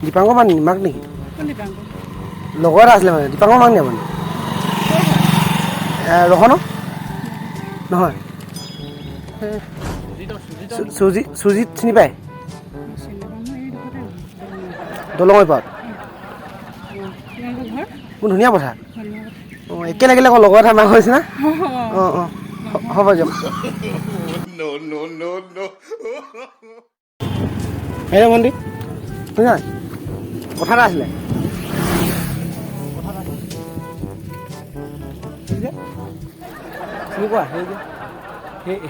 দীপাংকৰ মান মাক নেকি? লগৰ এটা আছিলে মানে দীপাংকৰ মাক নি আপুনি? ৰহন নহয়, সুজিত। সুজিত চিনি পায়? দলঙৰ পাৰত। মোৰ ধুনীয়া কথা। অঁ, একে লাগিলে আকৌ লগৰ এটা মাক হৈছে না। অঁ অঁ, হ'ব দিয়ক। হেৰি ভণ্টি, শুনিছা, কথা এটা আছিলে। চিনি পোৱা? সেই যে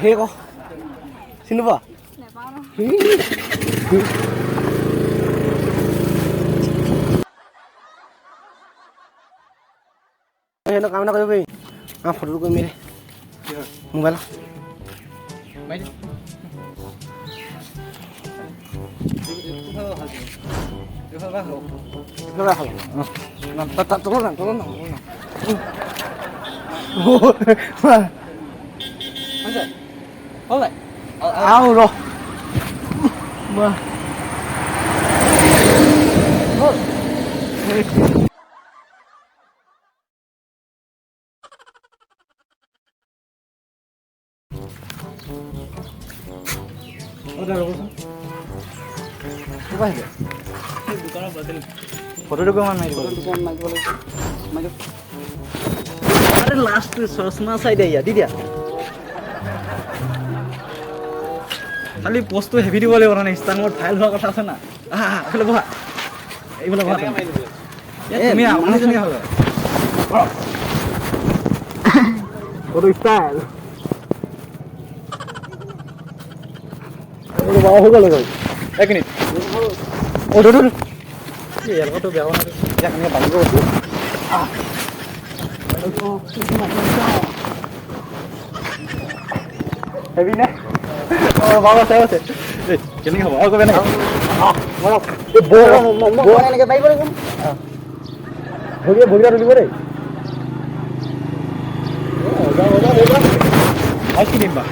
সেই ক, চিনি পোৱা? সেইটো কাম এটা কৰিব পাৰি, আমাৰ ফটোটো কৰি মেলি মোবাইলত। আৰু ৰ। ফটো দুকমান মাৰি দিব। আৰে লাষ্ট চশমা চাই দিয়া দি দিয়া। খালি পষ্টটো হেভি দিব লাগিব মানে ইনষ্টাগ্ৰামত ভাইৰেল হোৱা কথা আছে না। আহা, এইফালে বহা, এইফালে বহা তুমি। আপুনি কেনেকৈ হ'ব ফটো ষ্টাইল হৈ গ'ল। এক মিনিট। অ' ধৰ। ইয়াৰ লগতো বেয়া হোৱা নাই। ইয়াক এনেকৈ বান্ধিব। হেভি নে? অঁ, ভাল আছে, আছে। কেনেকৈ হ'ব আৰু কেনেকৈ? এনেকৈ পাৰিব দেখোন। ভৰি ভৰিটা তুলিব দেই। আৰু কি দিম বা?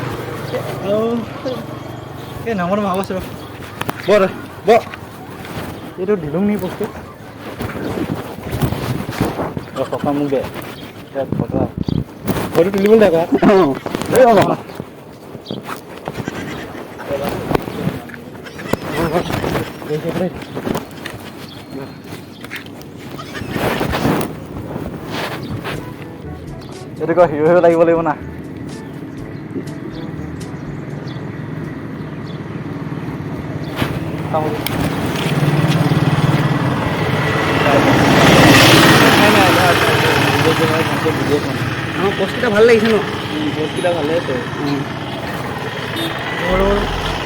এই নামৰ ভাব আছে। বৰ বৰ এইটো দিলোঁ নি বস্তু। টকা মোক দে, ফটো ফটো তুলিবলৈ দে আকৌ। এইটো কয় হিৰ' হিৰ' লাগিব লাগিব না। অঁ, পষ্টকেইটা ভাল লাগিছে ন? পষ্টকেইটা ভালে আছে।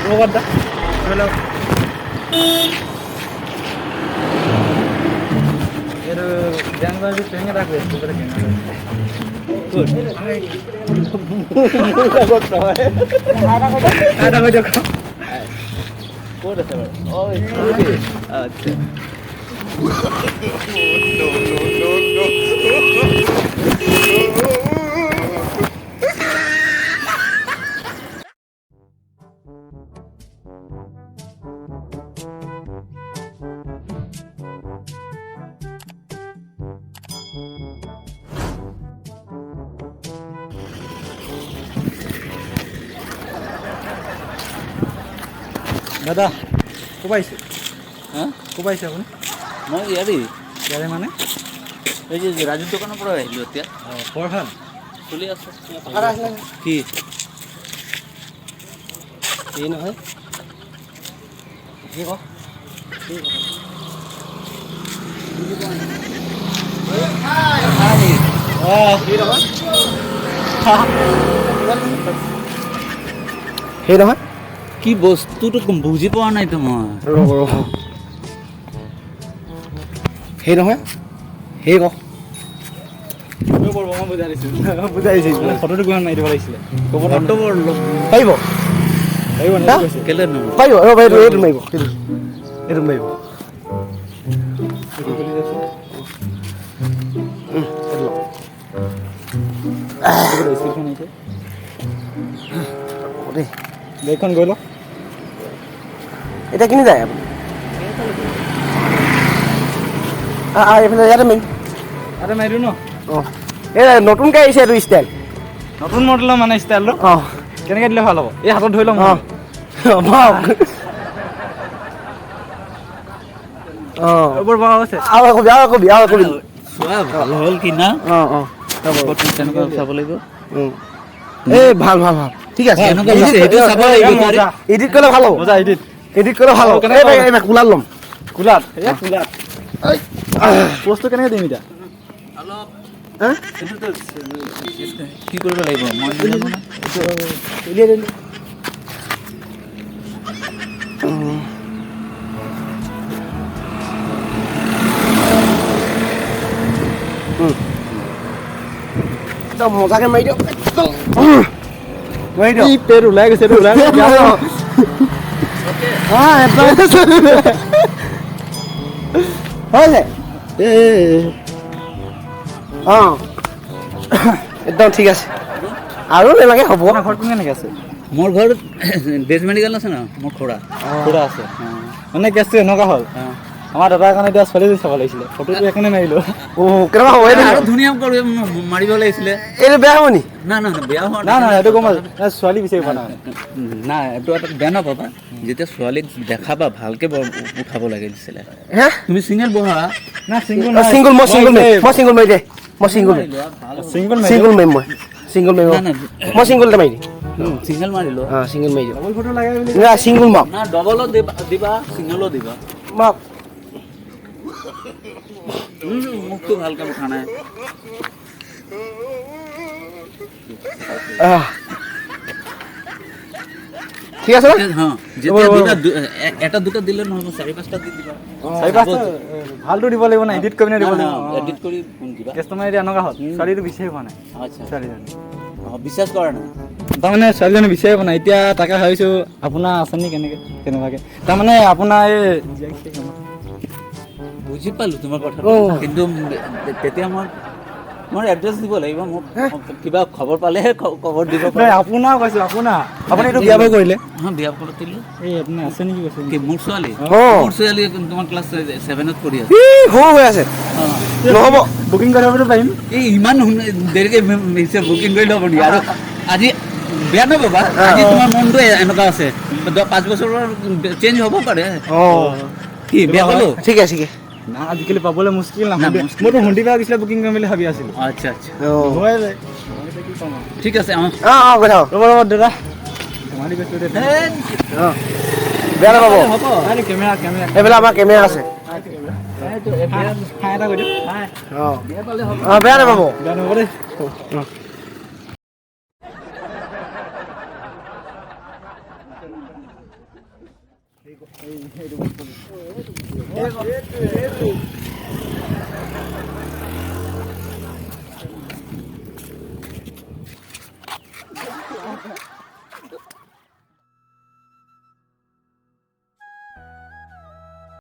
ৰ'ব দা, এইটো বেংক ট্ৰেইন এটা গৈ আছে। ক'ত আছে বাৰু? অঁ, আচ্ছা। দাদা, ক'ৰ আহিছে? হা, ক'ৰ আহিছে আপুনি? মই ইয়াৰে। ইয়াৰে মানে? এই যে ৰাজুৰ দোকানৰ পৰা আহিলোঁ এতিয়া। অঁ, খবৰ ভাল? চলি আছে। কি? এই নহয়, কি ক, সেই নহয়। কি বস্তুটো বুজি পোৱা নাইতো মই। ৰ'ব ৰ'ব, সেই নহয়, সেই ক। বুজাই দিছোঁ। ফটোটো কিমান মাৰি দিব লাগিছিলে? পাৰিব। পাৰিব। কেলে? পাৰিব। ৰ'ব, এইটো এইটো মাৰিব, এইটো এইটো মাৰিব। দেই, গাড়ীখন গৈ লওক। এতিয়া কিনি যায় আপুনি? এইফালে ইয়াতে মাৰিম। ইয়াতে মাৰি দিওঁ ন? অঁ, এই নতুনকৈ আহিছে এইটো ষ্টাইল। নতুন মডেলৰ মানে ষ্টাইলটো। অঁ, কেনেকৈ দিলে ভাল হ'ব? এই হাতত ধৰি ল'ম। অঁ, অঁ, বৰ ভাল হৈছে। আৰু কবি, আৰু কবি, আৰু কবি। চোৱা ভাল হ'ল কি না? অঁ অঁ, তেনেকুৱা চাব লাগিব। এই ভাল ভাল ভাল, ঠিক আছে। এডিট কৰিলে ভাল হ'ব। এডিট কৰিলে ভাল হ'ব। এই কোলাত ল'ম। কোলাত? এই কোলাত পোষ্টটো কেনেকৈ দিম এতিয়া? অলপ কি কৰিব লাগিব মই নাজানো না। উলিয়াই দিম। একদম মজাকে মাৰি দিয়ক, একদম মাৰি দিয়ক। পেট ওলাই গৈছে, ওলাই হৈছে। অঁ, একদম ঠিক আছে। আৰু নালাগে, হ'ব। ঘৰত কোন কেনেকৈ আছে? মোৰ ঘৰত বেজ মেডিকেল আছে ন, মোৰ খুৰা। খুৰা আছে। মানে কেছটো এনেকুৱা হ'ল, আমাৰ দাদাৰ কাৰণে এতিয়া ছোৱালীজনী চাব লাগিছিলে, ফটোটো সেইকাৰণে মাৰিলোঁ। অ', কেনেকুৱা হ'ব এইটো? আৰু ধুনীয়া কৰি মাৰিব লাগিছিলে। এইটো বেয়া হ'ব নি? না না, বেয়া হোৱা নাই। নাই, এইটো গম পাইছোঁ, ছোৱালী বিচাৰি পোৱা নাই। না, এইটো এটা বেয়া নাপাবা, যেতিয়া ছোৱালীক দেখাবা ভালকে উঠাব লাগিছিলে। হে, তুমি চিংগল বহা না? চিংগল, চিংগল, মই চিংগল মাৰিম, মই চিংগল মাৰি দে, মই চিংগল, চিংগল মাৰিম, মই চিংগল মাৰিম, মই চিংগল এটা মাৰি দিম। চিংগল মাৰিলো। অঁ, চিংগল মাৰি দিওঁ। ডবল ফটো লাগে বুলি না, চিংগল মাক না, ডবলো দিবা, চিংগলো দিবা। মাক মুখটো ভালকে উঠা নাই। ঠিক আছে। যেতিয়া দুটা এটা দুটা দিলে নহ'ব, চাৰি পাঁচটা দি দিবা। চাৰি পাঁচটা ভালটো দিব লাগিব না, এডিট কৰি দিব লাগিব। এডিট কৰি দিবা। কাষ্টমাৰ এতিয়া এনেকুৱা হ'ল, ছোৱালীটো বিচাৰি পোৱা নাই। আচ্ছা, ছোৱালীজনী অঁ, বিশ্বাস কৰা নাই তাৰমানে, ছোৱালীজনী বিচাৰি পোৱা নাই। এতিয়া তাকে ভাবিছোঁ আপোনাৰ আছে নি কেনেকৈ কেনেকুৱাকৈ, তাৰমানে আপোনাৰ এই বুজি পালোঁ তোমাৰ কথা, কিন্তু তেতিয়া মই মোৰ এড্ৰেছ দিব লাগিব, মোক কিবা খবৰ পালেহে খবৰ দিব। আপোনাৰ কৈছোঁ, আপোনাৰ আপুনি এইটো বিয়া বাৰু কৰিলে? অঁ, বিয়া পাতিলোঁ। এই আপুনি আছে নেকি কৈছোঁ? কি মোৰ ছোৱালী? মোৰ ছোৱালী তোমাৰ ক্লাছ 7ত পঢ়ি আছে। সৰু হৈ আছে, নহ'ব। বুকিং কৰাবতো পাৰিম। এই ইমান দেৰিকৈ বুকিং কৰি ল'ব নেকি? আৰু আজি বেয়া নাপাবা, আজি তোমাৰ মনটো এনেকুৱা আছে, 5 বছৰৰ চেঞ্জ হ'ব পাৰে। কি বেয়া পালোঁ? ঠিক আছে, ঠিক আছে। না, আজিকালি পাবলৈ মুস্কিল না। মইতো হুন্দি বেয়া গৈছিলে, বুকিং কৰিম বুলি ভাবি আছিলোঁ। আচ্ছা আচ্ছা, ঠিক আছে। অঁ অঁ, গৈ থাকক। ৰ'ব ৰ'ব দাদা, ধেমালি কৈছোঁ দেই। অঁ, বেয়া নাপাব। কেমেৰা, কেমেৰা, এইফালে আমাৰ কেমেৰা আছে। হাই এটা কৈ দিয়ক। অঁ অঁ, বেয়া নাপাব। বেয়া নাপাব দেই।